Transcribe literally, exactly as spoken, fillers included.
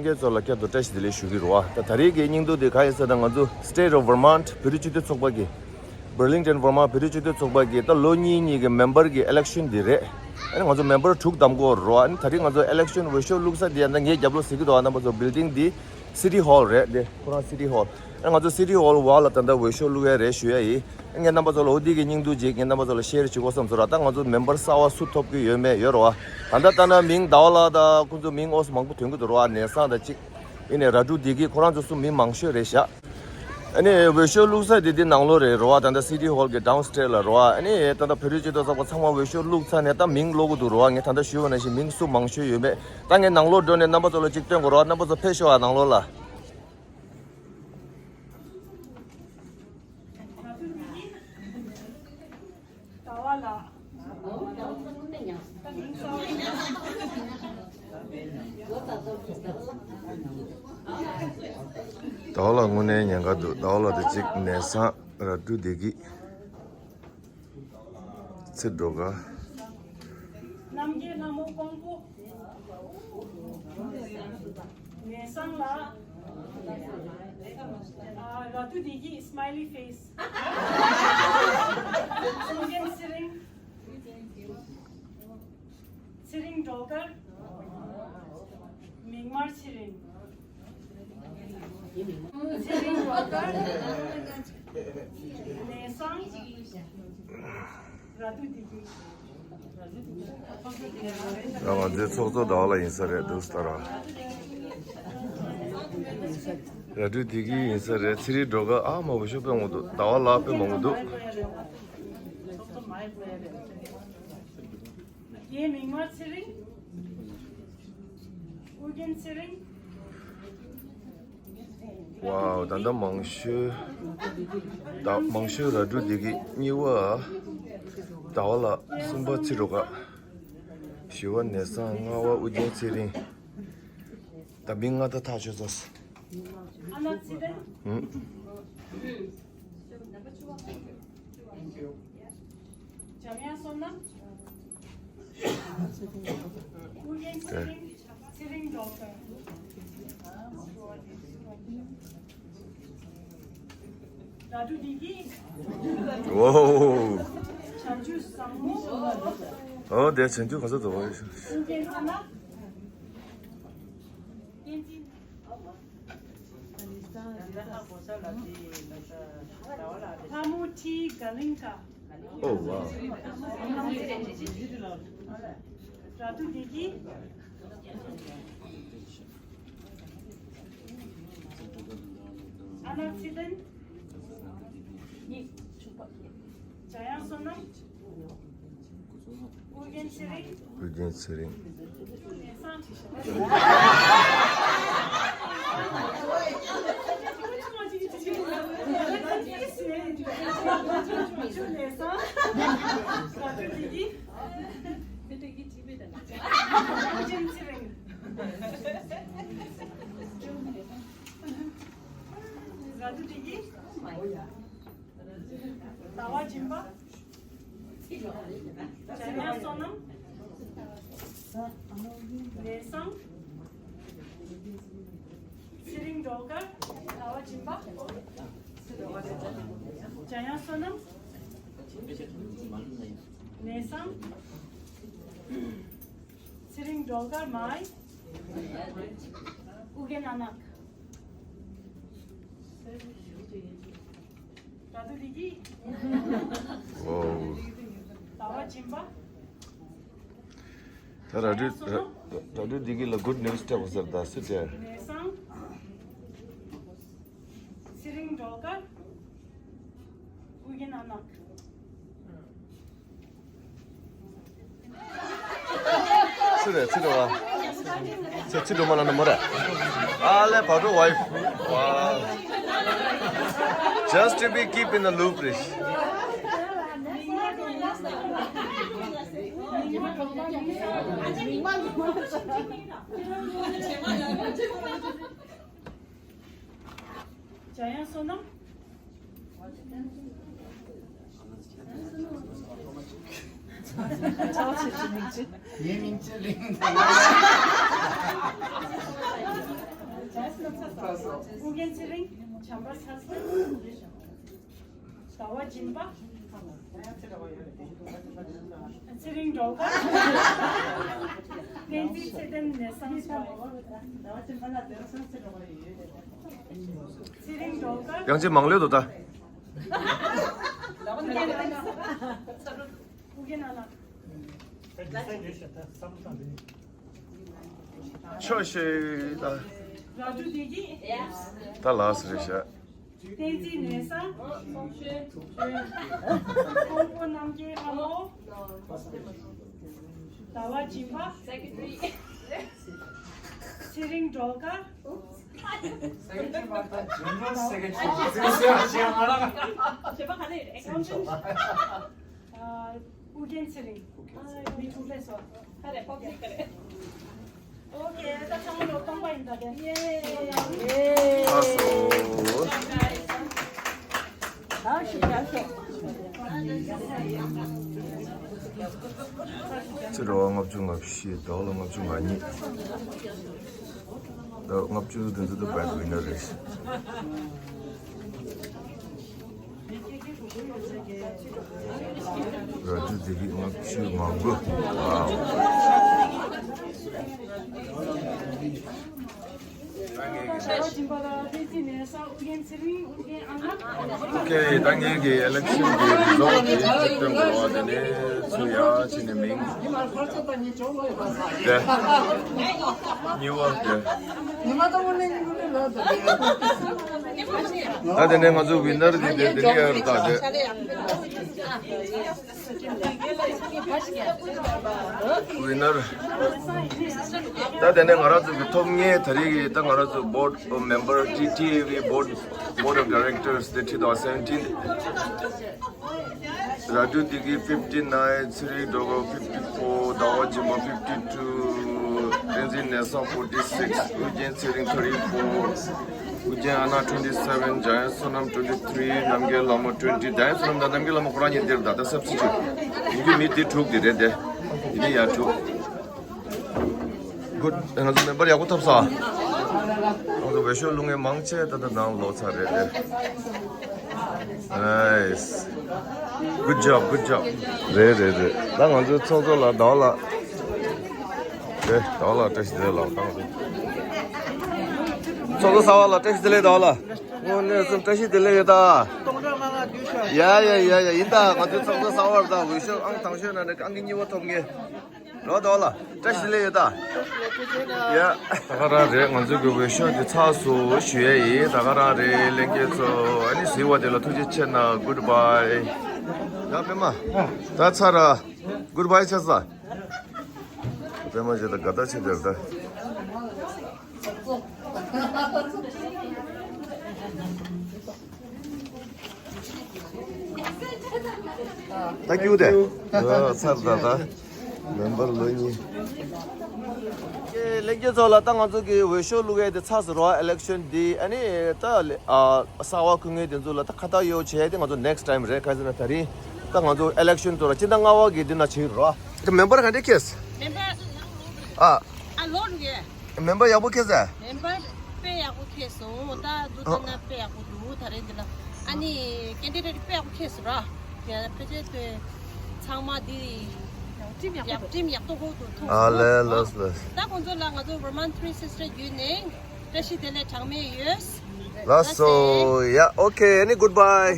ཚོ་ལ་བསྐྱར་དུ་བཀྲ་ཤིས་བདེ་ལེགས་ཞུ་གི་རེད་བ། ད་ད་རེས་ཀྱི་སྙིང་སྡུག་དེ་ག་ཡིན་ཟེར་ན། ང་ཚོ་State of Vermont བོད་རིགས་སྤྱི་མཐུན་ཚོགས་པ་གི། Burlington Vermont བོད་རིགས་སྤྱི་མཐུན་ཚོགས་པ་གི་ད་ལོ་གཉིས་གཉིས་ཀྱི་མེམ་བར་གྱི་ཨི་ལེག་ཤན་འདི་རེད། ཨ་ནི་ང་ཚོ་མེམ་བར་དྲུག་བདམས་དགོས་རེད་བ། ཨ་ནི་ད་རེས་ང་ཚོ་ཨི་ལེག་ཤན་འོས་ཤོག་བླུགས་ས་འདི་ཡང་ད་ངའི་རྒྱབ་ལོགས་གཟིགས་ཀྱི་འདུག་བ། རྣམ་པ་ཚོ། བིལ་ཌིང་འདི་City Hall རེད། འདི་ཁོ་རང་City Hall། ཨ་ནི་ང་ཚོ་City Hall བར་ལ་ད་ལྟ་འོས་ཤོག་བླུགས་ཡ་རེད་ཞུ་ཡ་ཡིན། ངས་རྣམ་པ་ཚོ་ལ་འོ་འདི་གི་སྙིང་སྡུག་ཅིག་ངས་རྣམ་པ་ཚོ་ལ་ཤེར་བྱེད་དགོས་བསམ་སོང་ར། ད་ང་ཚོ་མེམ་བར་གསར་བ་སུ་ཐོབ་ཀྱི་ཡོད་མེད་ཡོད་རེད་བ། ད་ལྟ་ལྟ་ན་མིང་ཟླ་བ་ལགས་དང་ཁོང་ཚོ་མིང་ཨོ་སི་མང་པོ་ཐོན་གྱི་འདུག་རེད་བ། ནས་སང་དང་གཅིག་ཡིན་ནའི་ར་ཀྲུ་བདེ་སྐྱིད། ཁོ་རང་ཚོ་གསུམ་མིང་མང་ཤོས་རེད་ཤག་ཨ་ནི་འོས་ཤོག་བླུགས་ས་དེ་འདི་ནང་ལོགས་རེད་རེད་བ། ད་ལྟ་City Hall གི་downstairs ལ་རེད་བ། ཨ་ནི་ད་ལྟ་བོད་རིགས་སྤྱི་མཐུན་ཚོགས་པ་ཚང་མ་འོས་ཤོག་བླུགས་ཚར་ནས་ད་མིང་ཀློག་གི་འདུག་རེད་བ། ངས་ད་ལྟ་ཞུས་པ་ནང་བཞིན་མིང་སུ་མང་ཤོས་ཡོད་མེད་ད་ངས་ནང་ལོགས་འགྲོ་ནས་རྣམ་པ་ཚོ་ལ་གཅིག་སྟོན་དགོས་རེད་བ། རྣམ་པ་ཚོ་ཕེབས་ཤོག་ཨ། ནང་ལོགས་ལ། ཟླ་བ་ལགས། ཟླ་བ་ལགས་དངོས་གནས་ཉེན་ཁ་འདུག་ཟླ་བ་ལགས་དེ་གཅིག་ནས་སང་ར་ཀྲུ་བདེ་སྐྱིད། ཚེ་སྒྲོལ་དཀར། རྣམ་རྒྱལ་ལྷ་མོ་ཀོང་པོ། ནས་སང་ལགས། ཨ། ར་ཀྲུ་བདེ་སྐྱིད། Smiley face། ཨོ་རྒྱན་ཚེ་རིང་། ཚེ་རིང་སྒྲོལ་དཀར། མིག་དམར་ཚེ་རིང་། ཚེ་རིང་སྒྲོལ་དཀར། ནས་སང་། ར་ཀྲུ་བདེ་སྐྱིད། ང་ཚོའི་ཚོགས་གཙོ་ཟླ་བ་ལགས་ཡིན་ས་རེད་འདུག་ས་ར། ར་ཀྲུ་བདེ་སྐྱིད་ཡིན་ས་རེད། ཚེ་རིང་སྒྲོལ་དཀར། ཨ་མ་འོས་ཤོག་དཔེ་མང་པོ་འདུག་ཟླ་བ་ལགས་དཔེ་མང་པོ་འདུག་རྒན་མིག་དམར་ཚེ་རིང་། ཨོ་རྒྱན་ཚེ་རིང་། ཝའོ། ད་ལྟ་མང་ཤོས། ད་མང་ཤོས་ར་ཀྲུ་བདེ་སྐྱིད། གཉིས་པ་ཟླ་བ་ལགས། གསུམ་པ་ཚེ་སྒྲོལ་དཀར། བཞི་པ་ནས་སང་། ལྔ་པ་ཨོ་རྒྱན་ཚེ་རིང་། ད་མིང་ལྔ་ད་ཐག་ཆོད་སོང་། ཨ་ན་ཚེ་བརྟན། ཧུམ། འཇམ་དབྱངས་བསོད་ནམས། ཨོ་རྒྱན་ཚེ་རིང་། ཚེ་རིང་སྒྲོལ་དཀར། ར་ཀྲུ་བདེ་སྐྱིད། ཝའོ། བྱང་ཆུབ་བཟང་མོ། ཨོ་དེ་བྱང་ཆུབ་ག་ས་འདུག་ཨོ་རྒྱན་ཨ་ན། བསྟན་འཛིན། ལྷ་མོ་ཁྲི་ག་ལིང་ཀ། ཨོ་ཝའོ། ར་ཀྲུ་བདེ་སྐྱིད། ཨ་ན་ཚེ་བརྟན། འཇམ་དབྱངས་བསོད་ནམས། ཨོ་རྒྱན་ཚེ་རིང་། ཨོ་རྒྱན་ཚེ་རིང་། ཟླ་བ་སྦྱིན་པ། འཇམ་དབྱངས་བསོད་ནམས། ནས་སང་། ཚེ་རིང་སྒྲོལ་དཀར། ཟླ་བ་སྦྱིན་པ། འཇམ་དབྱངས་བསོད་ནམས། ནས་སང་། ཚེ་རིང་སྒྲོལ་དཀར་མ་ཡི། ཨོ་རྒྱན་ཨ་ནག་ར་ཀྲུ་བདེ་སྐྱིད། ཝའོ། ཟླ་བ་སྦྱིན་པ། ད་ར་ཀྲུ་ར་ཀྲུ་བདེ་སྐྱིད་ལ་good news སྤྲད་པ་ཟེར། ད་སུ་སྤྲད། ནས་སང་། ཚེ་རིང་སྒྲོལ་དཀར། ཨོ་རྒྱན་ཨ་ནག་སུ་རེད། ཚེ་སྒྲོལ་མ། ཚེ་སྒྲོལ་མ་ལ་ནི་མོ་རེད། ཨ་ལེ་བག་གྲོ་wife། Wow. Just to be keep in the loop རེད། འཇམ་དབྱངས་བསོད་ནམས། ཡིན་མིན་ཅི་ལིང་། ཨུ་རྒྱན་ཚེ་རིང་། བྱམས་པ་ཚ་ཟེར། ཟླ་བ་སྦྱིན་པ། ཚེ་རིང་སྒྲོལ་དཀར། བསྟན་འཛིན་ཚེ་བརྟན་ནས་བསམ་སོང་། ཚེ་རིང་སྒྲོལ་དཀར། ཡང་ཅིག་མང་ལོས་དོ་ད། ཨུ་རྒྱན་ཨ་ལགས། ཆོས་ཤེས་ད། ར་ཏུ་བདེ་སྐྱིད། ད་ལགས་སུ་རེད་ཤག་བསྟན་འཛིན་ནས་བསམ། ཀོང་པོ་རྣམ་རྒྱལ་ལྷ་མོ། ཟླ་བ་སྦྱིན་པ། ཚེ་རིང་སྒྲོལ་དཀར། General Secretary. ཨ། ཨུ་རྒྱན་ཚེ་རིང་། མི་ཐུག་ལས་སོ། ཁ་རེ་ཕོག་ཅིག་ཁ་རེ། ཨོ་ཁེ། ད་ཚང་མ་ལོ་སྟོང་པ་ཡིན་ད་དེ། ཡེ། ཨ་སོ། ཚེ་ར་བ་ལྔ་བཅུ་ང་བཞི། ཟླ་བ་ལ་ལྔ་བཅུ་ང་གཉིས། ཟླ་བ་ལྔ་བཅུ་དེ་ཚོ་ད་བེད་ཝི་ནར་རེད། ར་ཏུ་བདེ་སྐྱིད་ལྔ་བཅུ་ང་དགུ། ཝའོ། ཨོ་ཁེ། ད་ངེད་ཀྱི་ཨི་ལེག་ཤན་གྱི་རི་ཛལ་ཊི་དེ་སྟོན་དགོས་པ་དེ་ནས་ཚུར་ཡར་ཕྱིན་ནས་མིང་། དེ། གཉིས་པ་དེ། ད་དེ་ནས་ང་ཚོ་ཝི་ནར་དེ་དེ་དེ་ནས་ཡར་ད་དེ། ཝི་ནར། ད་དེ་ནས་ང་རང་ཚོ་གི་ཐོབ་མཁན་ད་རེས་ཀྱི་ད་ང་རང་ཚོ་board of member, T T A V board, board of directors དེ་two thousand seventeen། ར་ཏུ་བདེ་སྐྱིད་fifty nine, ཚེ་རིང་སྒྲོལ་དཀར fifty four, ཟླ་བ་སྦྱིན་པ fifty two, བསྟན་འཛིན་ནས་བསམ་forty six, ཨུ་རྒྱན་ཚེ་རིང thirty four, ཨུ་རྒྱན་ཨ་ན twenty seven, འཇམ་དབྱངས་བསོད་ནམས twenty three, རྣམ་རྒྱལ་ལྷ་མོ twenty། འཇམ་དབྱངས་བསོད་ནམས་དང་རྣམ་རྒྱལ་ལྷ་མོ་ཁོ་རང་གཉིས་འདིར་ད་ལྟ་སབ་སི་ཊི་ཊུཊ་ཡིན་གྱི་མི་འདི་དྲུག་འདི་རེད་དེ། ཡིན་ནི་ཡ་དྲུག། གུཌ། ང་ཚོ་མེམ་བར་ཡག་པོ་ཐོབ་སོང་། ང་ཚོ་འོས་ཤོག་བླུག་མཁན་མང་ཆེ་ད་ལྟ་ནང་ལོག་ཚར་རེད་དེ། Nice. Good job, good job. རེད་རེད་རེད། ད་ང་ཚོའི་ཚོགས་གཙོ་ལགས། ཟླ་བ་ལགས། རེད། ཟླ་བ་ལགས་བཀྲ་ཤིས་བདེ་ལེགས་ལགས། ད་ང་ཚོ་ཚོགས་གཙོ་གསར་པ་ལགས་བཀྲ་ཤིས་བདེ་ལེགས། ཟླ་བ་ལགས། དངོས་གནས་སེམས་བཀྲ་ཤིས་བདེ་ལེགས་ཡོད་ད། ཡ་ཡ་ཡ་ཡ། ཡིན་ད། ང་ཚོའི་ཚོགས་གཙོ་གསར་པ་ལགས། འོས་ཤོག་ཨང་དང་ཤོས་ནང་ནས་ཨང་གི་གཉིས་པ་ཐོབ་མཁན། རོ་དོ་ལ། བཀྲ་ཤིས་བདེ་ལེགས་ཡོད་ད། ཡ། ད་ག་རང་རེད། ང་ཚོའི་གི་འོས་ཤོག་འདི་ཚར་སོང་ཞུ་ཡས་ཡིན། ད་ག་རང་རེད་ལྷན་རྒྱས་ཚོ། ཨ་ནི་གཟིགས་པ་དེ་ལ་ཐུགས་རྗེ་ཆེ་གནང་། གུཌ་བྷའི། ཡ་པད་མ། ད་ཚར་ར། གུཌ་བྷའི་བྱས་ས། པད་མ་བྱས་ད་དགའ་ད་ཆེ་དེར་ད། Thank you དེ། ཨ། ཚར་ད་ད། མེམ་བར་ལོ་གཉིས། ལྷན་རྒྱས་ཚོ་ལ་ད་ང་ཚོ་གི་འོས་ཤོག་བླུག་ཡས་དེ་ཚར་སོང་རོ། ཨི་ལེག་ཤན་འདི། ཨ་ནི་ད་ལེ། ཨ། གསར་པ་འཁོད་མཁན་དེ་ཚོ་ལ་ད་ཁ་བཏགས་གཡོག་བྱས་ཏེ་ང་ཚོ་ནེགསི་ཊའིམ་རེད། ག་ཟེར་ན་ད་རིང་ད་ང་ཚོ་ཨི་ལེག་ཤན་ཚོ་ལ་སྤྱི་ཟླ་ལྔ་པ་གི་འདི་ན་བྱེད་རོ། དེ་མེམ་བར་ག་འདྲ་ཁེལ། མེམ་བར། ཨ། ཨ་ལོ་རུ་ཡས། མེམ་བར་ཡག་པོ་ཁེལ་ཟེར། མེམ་བར་དཔེ་ཡག་པོ་ཁེལ་སོང་། ད་འདུག་ད་ན་དཔེ་ཡག་པོ་འདུག་ད་རེས་འདི་ལ། ཨ་ནི་ཀེན་ཌི་ཌེ་ཊི་དཔེ་ཡག་པོ་ཁེལ་སོང་ར། ཡང་ཕལ་ཆེར་དེ་ཚང་མ་འདི་ཡག་ཊིམ་ཡག་པོ་འདུག་ཊིམ་ཡག་པོ་ཐུག་སོང་། ཨ་ལེ་ལགས་ལགས། ད་ཁོང་ཚོ་ལ་ང་ཚོ་Vermont Three Sister བརྒྱུད་ནས་བཀྲ་ཤིས་བདེ་ལེགས་གྲངས་མེད་ཡོད། ལགས་སོ། ཡ། ཨོ་ཁེ། ཨ་ནི་གུཌ་བྷའི།